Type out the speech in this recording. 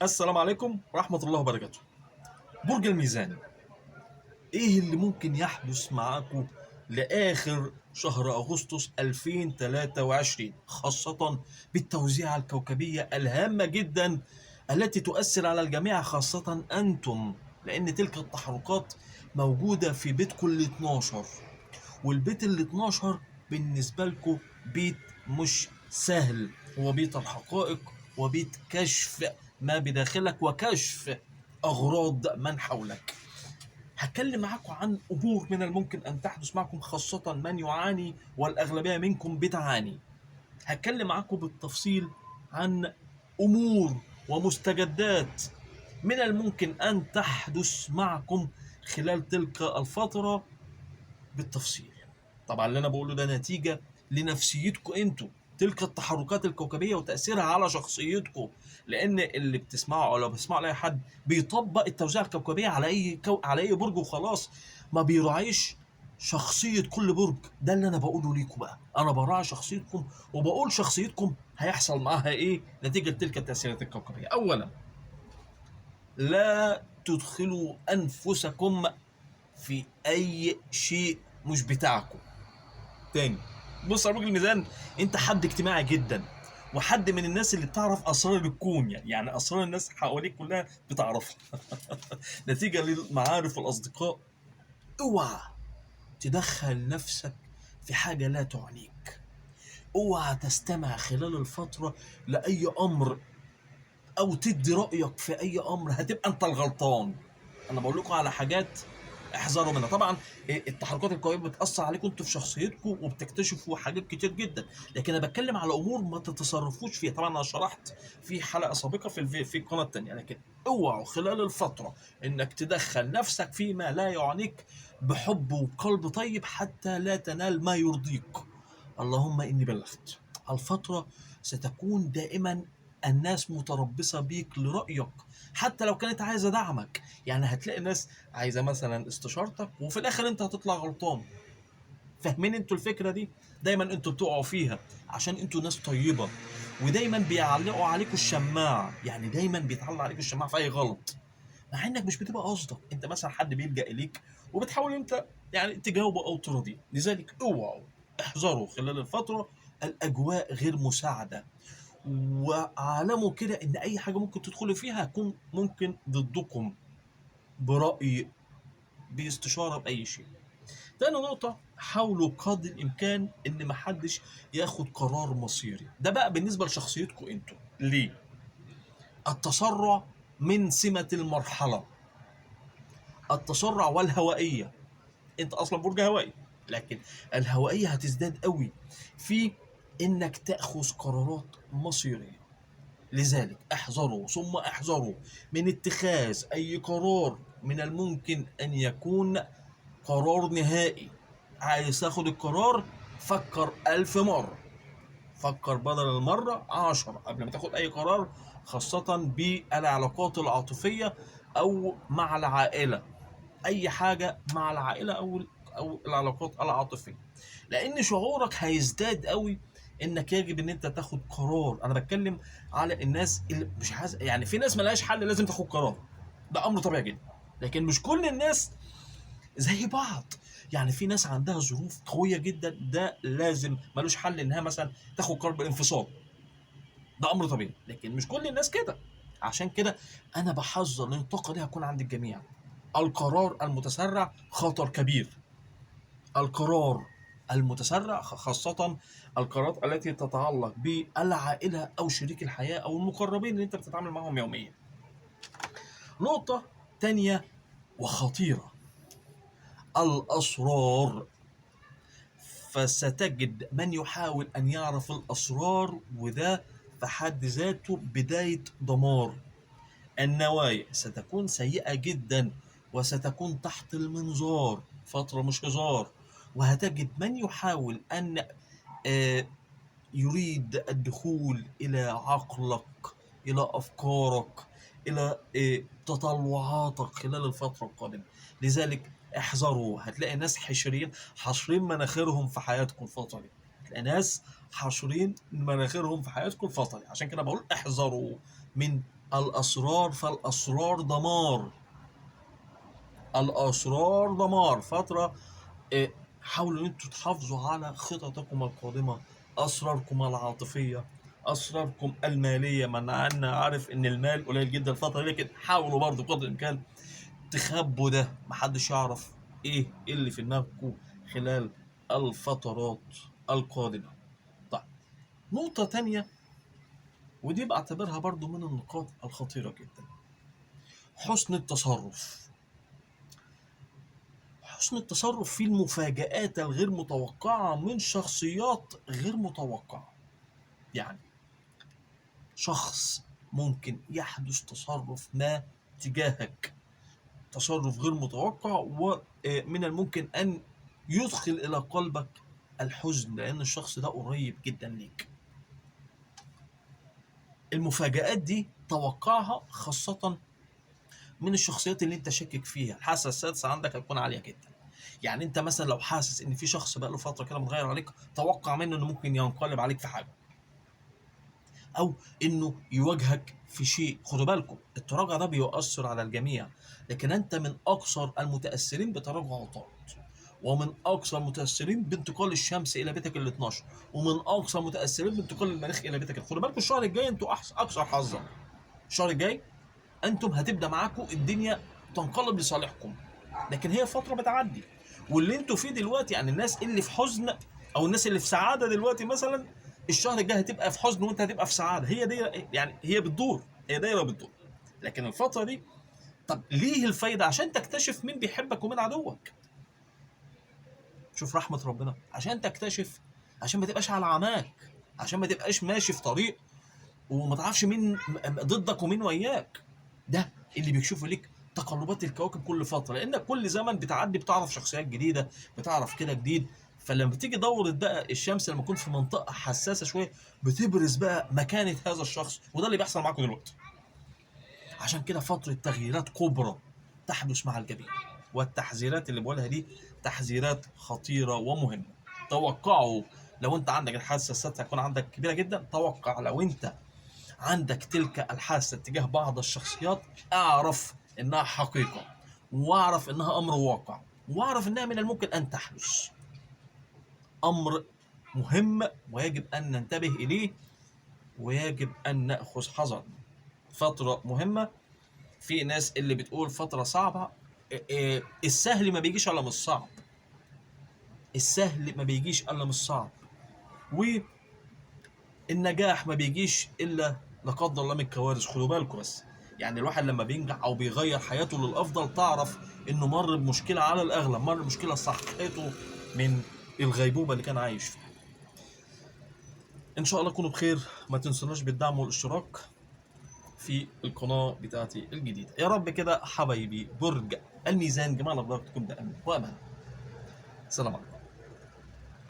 السلام عليكم ورحمة الله وبركاته. برج الميزان، ايه اللي ممكن يحدث معاكم لآخر شهر أغسطس 2023، خاصة بالتوزيعة الكوكبية الهامة جدا التي تؤثر على الجميع، خاصة أنتم، لأن تلك التحركات موجودة في بيتكم ال 12، والبيت ال 12 بالنسبة لكم بيت مش سهل، هو بيت الحقائق وبيت كشف ما بداخلك وكشف أغراض من حولك. هتكلم معاكم عن أمور من الممكن أن تحدث معكم، خاصة من يعاني والأغلبية منكم بتعاني. هتكلم معاكم بالتفصيل عن أمور ومستجدات من الممكن أن تحدث معكم خلال تلك الفترة بالتفصيل. طبعا اللي أنا بقوله ده نتيجة لنفسيتكم انتوا، تلك التحركات الكوكبية وتأثيرها على شخصيتكم، لأن اللي بتسمعه أو لو بتسمعه لأي حد بيطبق التوزيع الكوكبية على أي برج وخلاص، ما بيراعيش شخصية كل برج. ده اللي أنا بقوله ليكم بقى، أنا براعي شخصيتكم وبقول شخصيتكم هيحصل معاها إيه نتيجة تلك التأثيرات الكوكبية. أولا، لا تدخلوا أنفسكم في أي شيء مش بتاعكم. تاني، بص يا برج الميزان، انت حد اجتماعي جدا وحد من الناس اللي بتعرف اسرار الكون، يعني اسرار الناس حواليك كلها بتعرفها نتيجة للمعارف والاصدقاء. اوعى تدخل نفسك في حاجة لا تعنيك، اوعى تستمع خلال الفترة لأي امر او تدي رأيك في اي امر، هتبقى انت الغلطان. انا بقول لكم على حاجات احذروا منها. طبعا التحركات القوية بتأثر عليكم انتوا في شخصيتكم وبتكتشفوا حاجات كتير جدا، لكن انا بتكلم على امور ما تتصرفوش فيها. طبعا انا شرحت في حلقة سابقه في القناة الثانية، لكن اوعوا خلال الفترة انك تدخل نفسك فيما لا يعنيك بحب وقلب طيب حتى لا تنال ما يرضيك. اللهم اني بلغت. الفترة ستكون دائما الناس متربصة بيك لرأيك، حتى لو كانت عايزة دعمك. يعني هتلاقي ناس عايزة مثلا استشارتك وفي الآخر انت هتطلع غلطان. فاهمين انتوا الفكرة دي؟ دايما انتوا بتقعوا فيها عشان انتوا ناس طيبة، ودايما بيعلقوا عليكم الشماعة، يعني دايما بيتعلق عليكم الشماعة في أي غلط، مع انك مش بتبقى قصدك. انت مثلا حد بيلجأ إليك وبتحاول انت يعني تجاوبه أو تراضيه. لذلك اوعوا، احذروا خلال الفترة، الأجواء غير مساعدة، وعلموا كده ان اي حاجة ممكن تدخلوا فيها هتكون ممكن ضدكم براي، باستشاره، باي شيء. تاني نقطة، حاولوا قدر الامكان ان محدش ياخد قرار مصيري. ده بقى بالنسبة لشخصيتكم انتوا. ليه؟ التسرع من سمه المرحلة، التسرع والهوائيه. انت اصلا برج هوائي، لكن الهوائية هتزداد قوي في انك تاخذ قرارات مصيرية. لذلك احذروا ثم احذروا من اتخاذ اي قرار من الممكن ان يكون قرار نهائي. عايز تاخد القرار، فكر 1000 مرة، فكر بدل المرة 10 قبل ما تاخد اي قرار، خاصة بالعلاقات العاطفية او مع العائلة، اي حاجة مع العائلة او العلاقات العاطفية، لان شعورك هيزداد قوي انك يجب ان انت تاخد قرار. انا بتكلم على الناس اللي مش عايز، يعني في ناس ملهاش حل لازم تاخد قرار، ده امر طبيعي جدا، لكن مش كل الناس زي بعض. يعني في ناس عندها ظروف قوية جدا، ده لازم ملوش حل انها مثلا تاخد قرار بالانفصال، ده امر طبيعي، لكن مش كل الناس كده. عشان كده انا بحذر ان الطاقة دي هتكون عند الجميع. القرار المتسرع خطر كبير، القرار المتسرع خاصة القرارات التي تتعلق بالعائلة أو شريك الحياة أو المقربين اللي أنت بتتعامل معهم يوميا. نقطة تانية وخطيرة، الأسرار. فستجد من يحاول أن يعرف الأسرار، وده في حد ذاته بداية دمار. النوايا ستكون سيئة جدا وستكون تحت المنظار فترة مش هزار، وهتجد من يحاول أن يريد الدخول إلى عقلك، إلى أفكارك، إلى تطلعاتك خلال الفترة القادمة. لذلك احذروا، هتلاقي ناس حاشرين مناخيرهم في حياتكم الفترة دي، هتلاقي ناس حاشرين مناخيرهم في حياتكم الفترة دي. عشان كده بقول احذروا من الأسرار، فالأسرار دمار، الأسرار دمار. فترة حاولوا ان انتوا تحافظوا على خططكم القادمة، أسراركم العاطفية، أسراركم المالية. ما أنا عارف إن المال قليل جدا الفترة، لكن حاولوا برضو قدر الإمكان تخبوا ده، محدش يعرف إيه اللي في دماغكم خلال الفترات القادمة. طيب نقطة تانية، ودي بعتبرها برضو من النقاط الخطيرة جدا، حسن التصرف. حسن التصرف في المفاجآت الغير متوقعة من شخصيات غير متوقعة. يعني شخص ممكن يحدث تصرف ما تجاهك، تصرف غير متوقع، ومن الممكن أن يدخل إلى قلبك الحزن لأن الشخص ده قريب جدا ليك. المفاجآت دي توقعها خاصة من الشخصيات اللي انت شاكك فيها. الحاسة السادسة عندك هتكون عالية جدا. يعني انت مثلا لو حاسس ان في شخص بقاله فترة كده متغير عليك، توقع منه انه ممكن ينقلب عليك في حاجة، او انه يواجهك في شيء. خدوا بالكم التراجع ده بيؤثر على الجميع، لكن انت من اكثر المتاثرين بتراجع عطارد، ومن اكثر المتاثرين بانتقال الشمس الى بيتك ال 12، ومن اكثر المتاثرين بانتقال المريخ الى بيتك. خدوا بالكم الشهر الجاي انتوا اكثر حظا. الشهر الجاي انتم هتبدا معاكم الدنيا تنقلب لصالحكم، لكن هي فترة بتعدي. واللي انتوا فيه دلوقتي، يعني الناس اللي في حزن او الناس اللي في سعادة دلوقتي مثلا، الشهر الجاي هتبقى في حزن وانت هتبقى في سعادة. هي دايرة، يعني هي بتدور، هي دايرة بتدور. لكن الفترة دي طب ليه الفايدة؟ عشان تكتشف مين بيحبك ومين عدوك. شوف رحمه ربنا، عشان تكتشف، عشان ما تبقاش على عماك، عشان ما تبقاش ماشي في طريق وما تعرفش مين ضدك ومين وياك. ده اللي بيكشفوا ليك تقلبات الكواكب كل فترة، لان كل زمن بتعدي بتعرف شخصيات جديدة، بتعرف كده جديد. فلما بتيجي دوره بقى الشمس لما تكون في منطقة حساسة شوية بتبرز بقى مكانه هذا الشخص، وده اللي بيحصل معاكم دلوقتي. عشان كده فترة تغييرات كبرى تحدث مع الجميع، والتحذيرات اللي بقولها دي تحذيرات خطيرة ومهمة. توقعوا لو انت عندك الحاسة السادسة هتكون عندك كبيرة جدا، توقع لو انت عندك تلك الحاسة تجاه بعض الشخصيات، اعرف انها حقيقة، واعرف انها امر واقع، واعرف انها من الممكن ان تحدث. امر مهم ويجب ان ننتبه اليه، ويجب ان ناخذ حذرنا. فترة مهمة. في ناس اللي بتقول فترة صعبة، السهل ما بيجيش الا من الصعب، السهل ما بيجيش الا من الصعب، والنجاح ما بيجيش الا لا قدر الله من الكوارث. خدوا بالكم بس، يعني الواحد لما بينجح او بيغير حياته للافضل تعرف انه مر بمشكلة، على الاغلب مر بمشكلة صحته من الغيبوبه اللي كان عايش فيها. ان شاء الله تكونوا بخير، ما تنسوناش بالدعم والاشتراك في القناة بتاعتي الجديدة. يا رب كده حبايبي برج الميزان جمال الله تكون بامن وامان. سلام عليكم.